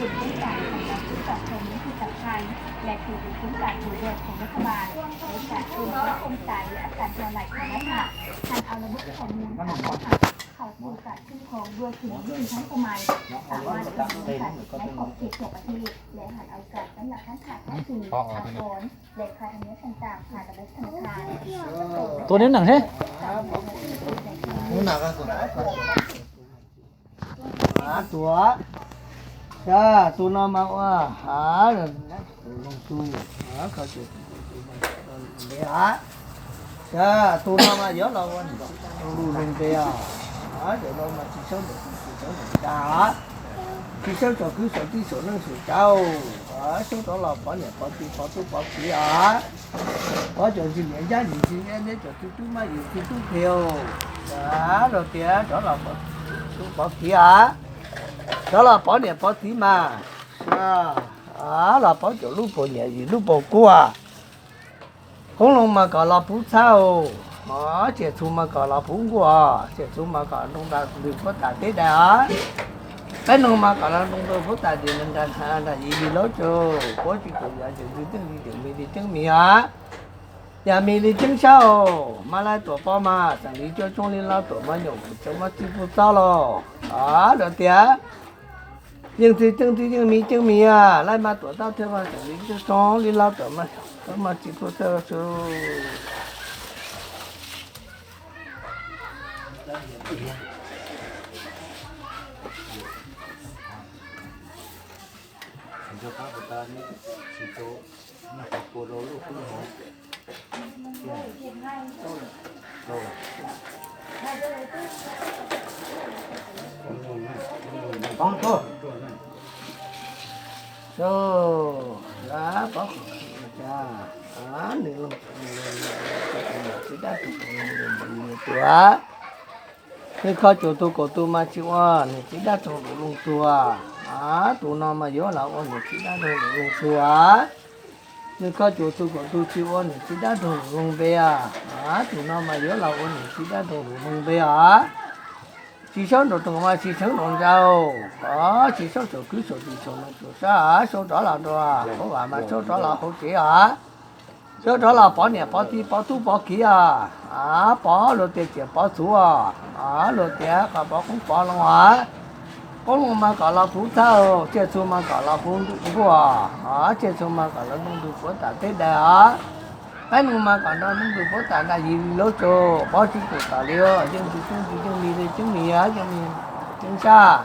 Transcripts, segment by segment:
Cán bộ, cán bộ cấp quản lý khu tập thể là sự chứng kiến cả chủ đề của các bạn để cả trường có công tài với áp đặt theo lệnh của lãnh đạo. Hàn Âu là bức phòng môn cán bộ học, họ dù cả trung khổ đua thử những gì thắng của mày. Tạo ra sự cắn cắn cắn cỏ thịt của bà Thi, để Hàn Âu cả cắn là cắn thả cắn thử, thảo phổi, để khai thắng nhớ thành tạo, khai tập bếp thằng khai. Tua neb neeg thiab. Tuav, yog tus no mas ua, ha, tus no mas yuav los ua lub loog npe os. Cov no mas tsis saub nraum tsis saub nraum ntxa, tsis saub saum kwv saum tij saum neej saum tsav, saub rov los pov niam pov txiv pov tub pov kiv os. Pov cov ntxim niam ncaj ntxim txiv, neb cov txiv tub maj yim txiv tub phem, los tias rov los pov tub pov kiv os. Rov los pov niam pov txiv mas, los pov cov lub paus niam yim lub paus kub. Qoob loo mas kom los puv txhab, tsiaj txhu mas kom los puv nkuaj, tsiaj txhu mas kom nroo ntws puab tas teb dais os. Qaib noog mas kom los nroo ntws puab tas tim nrag yim li laub tsaug, puab tsis kaum yam tseem ntxwg tseej tseem mis li tseeb mis os. Yam mis li tseeb sab, mas laij tuam pov mas xeem li cuaj tshoob li laub tuam mas nyuam qhuav txawj mas txij puj txob los. Los tias yeej ntxwg tseej txij yeej mis tseej mis, laij mas tuam tau thiaj mas xeem li cuaj tshoob li laub tuam mas txij puj txob su. Sub, pov qhov, nws txiv dab roog tuag. Nws kho cuag tug kaum tug mas tsis ua nws txiv dab roog lus loog tuag. Tus no mas yuav los ua nws txiv dab roog lus loog tuag. Nws kho cuag tug kaum tug tsis ua nws txiv dab roog lus loog npe os. Tus no mas yuav los ua nws txiv dab roog lus loog npe os. Tsis saub nraum roos mas tsis saub nraum ntxa, tsis saub saum kwv saum tij saum neej saum tsav, saub rov los rau hauv vaj mas saub rov los hauv tsev os. Saub rov los pov niam pov txiv pov tub pov kiv os. Pov luag tias tsiaj pov txhu os. Luag tias kom pov qoob pov loo os. Qoob loo mas kom los puv txhab, tsiaj txhu mas kom los puv nkuaj, tsiaj txhu mas kom los nroo ntws puab tas teb dais os. Qaib noog mas kom nroo ntws puab tas nrag yim li laub tsaug, pov tsis kaum tom li, yeej ntxwg tseej txij yeej mis li tseeb mis, yeej mis tseeb sab.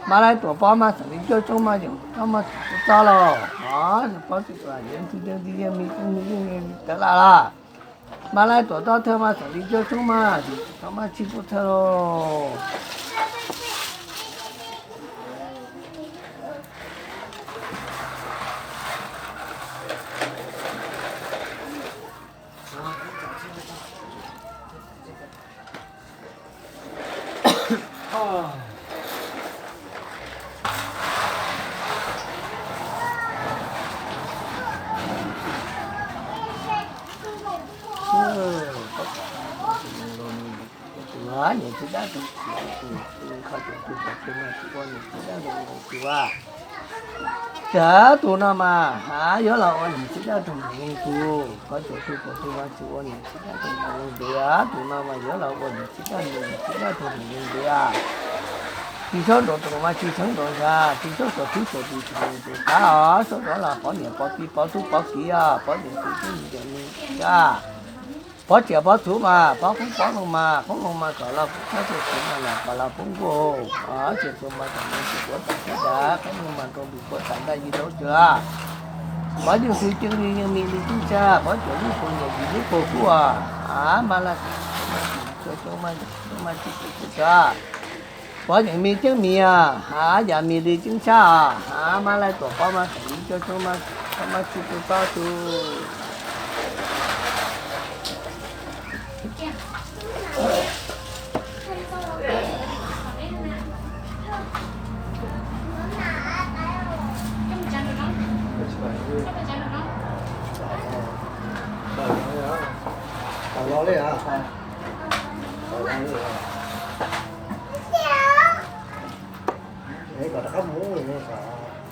Mas laij tuam pov mas xeem li cuaj tshoob mas yeej tau mas txog los, pov tsis kaum yeej ntxwg tseej txij yeej mis tseej mis yeej mis tawv laj laj. Mas laij tuam tau thawj mas xeem li cuaj tshoob mas tau mas txij puj txob los. Niam txiv dab roog, kho cuag tug kaum tug mas tsis ua niam txiv dab roog lus loog tuag. Cas tus no mas yuav los ua niam txiv dab roog lus loog tuag, kho cuag tug kaum tug mas tsis ua niam txiv dab roog lus loog npe, tus no mas yuav los ua niam txiv dab roog lus loog npe. Tsis saub nraum roos mas tsis saub nraum ntxa, tsis saub saum kwv saum tij saum neej saum tsav os, saub rov los pov niam pov txiv pov tub pov kiv os, pov niam txiv tub niam txiv, pov tsiaj pov txhu mas pov qoob pov loo mas qoob loo mas kom los puv txhab, tsiaj txhu mas kom los puv nkuaj, tsiaj txhu mas kom nroo ntws puab tas teb dais, qaib noog mas nroo ntws puab tas nrag yim laub tsaug. Pov yeej ntxwg tseej txij yeej mis li tseeb sab, pov cuag lub paus niam yim lub paus kub, mas laij tuam mas tsis kaum tug tsav. Pov yeej mis tseeb mis, yam mis li tseeb sab, mas laij tuam pov mas xeem li cuaj tshoob mas tsis kaum tug tsav. Kom rov qab mus, kom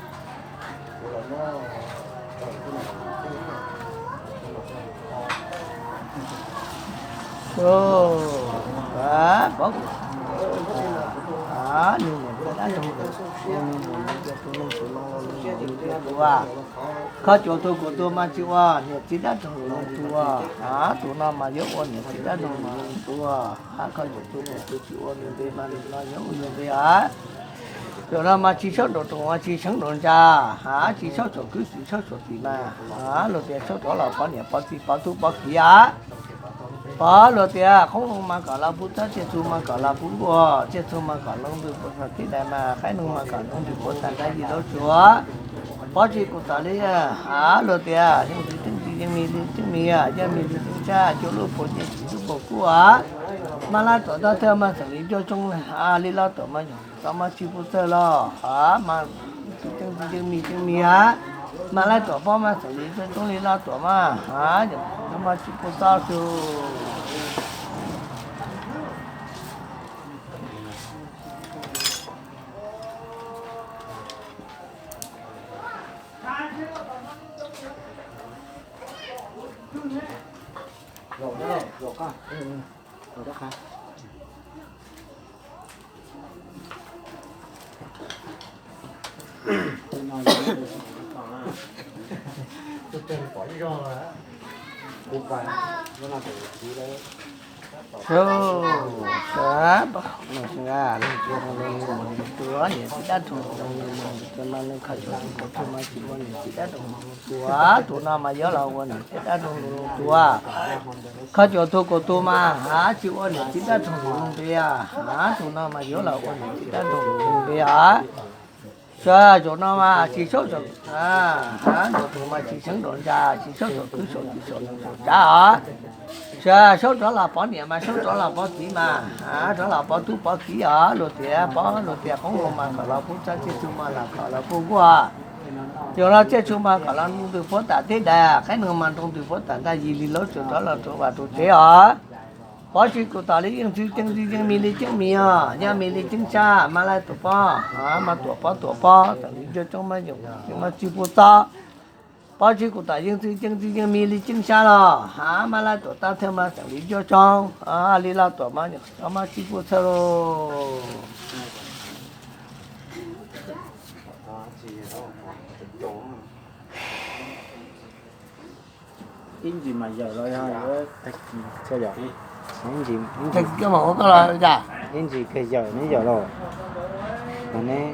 Kho cuam tug kuam tuag mas tsis ua niam txiv dab roog lug lug tuag, tus no mas yuav ua niam txiv dab roog lug lug tuag. Kho cuam tug kuam tuag tsis ua nws npe mas nws no yuav ua nws npe os. Cuam no mas tsis saub nraum roos mas tsis seev nraum ntsa, tsis saub saum kwv tsis saub saum tim mas, luag tias saub rov los pov niam pov txiv pov tub pov kiv os. Pov luag tias qoob loo mas kom los pub txob, tsiaj txhu mas kom los pub nkuaj, tsiaj txhu mas kom loo ntws puav tag tib dais mas, qaib noog mas kom loo ntws puav tag nrab yig lub tsuas. Pov tsis kuj tom li, luag tias yeej txiv teeb txiv yeej mis li teeb mis, yeej mis li teeb tsab, cuaj lub puas nyiaj tsis lub puas kub os. Mas laj tuam tag thawj mas xeem li cuaj tsoob li los tuam mas, tau mas tsis puv txawj los mas txiv teeb txiv yeej mis teeb mis os. Mas laj tuam pob mas xeem li cuaj tsoob li los tuam mas, tau mas tsis puv txawj xwb. Tus no mas yuav los ua niam txiv dab roog lug lug tuag, kho cuam tug kuam tug mas tsis ua niam txiv dab roog lug lug npe os, tus no mas yuav los ua niam txiv dab roog lug lug npe os. Sua zaum no mas tsis saub saum, zaum no mas tsis seev nraum ntsa, tsis saub saum kwv saum tim saum nees saum tsav os. Sua saub rov los pov niam mas saub rov los pov txiv mas, rov los pov tub pov kiv os. Luag tias pov luag tias qoob loo mas kom los pub txob, tsiaj txhu mas los kom los pub nkuaj. Zaum no tsiaj txhu mas kom los nroo ntws puav tag tib dais, qaib noog mas nroo ntws puav tag nrab yig li lub tsuas, rov los rau vaj rau tsev os. Pov tsis kuj tom li yeej txiv teeb txiv yeej mis li teeb mis os, yeej mis li teeb tsab, mas laj tuam pob, mas tuam pob tuam pob, xeem li cuaj tsoob mas, mas tsis puv txawj. Pov tsis kuj tom yeej txiv teeb txiv yeej mis li teeb tsab los, mas laj tuam tag thawj mas xeem li cuaj tsoob li los tuam mas, mas tsis puv txawj lauj. Ib ntsis mas yawm los yog yuav tag kis thiab yom? Ib ntsis, ib ntsis kawg yawm neb yawm los, mas neb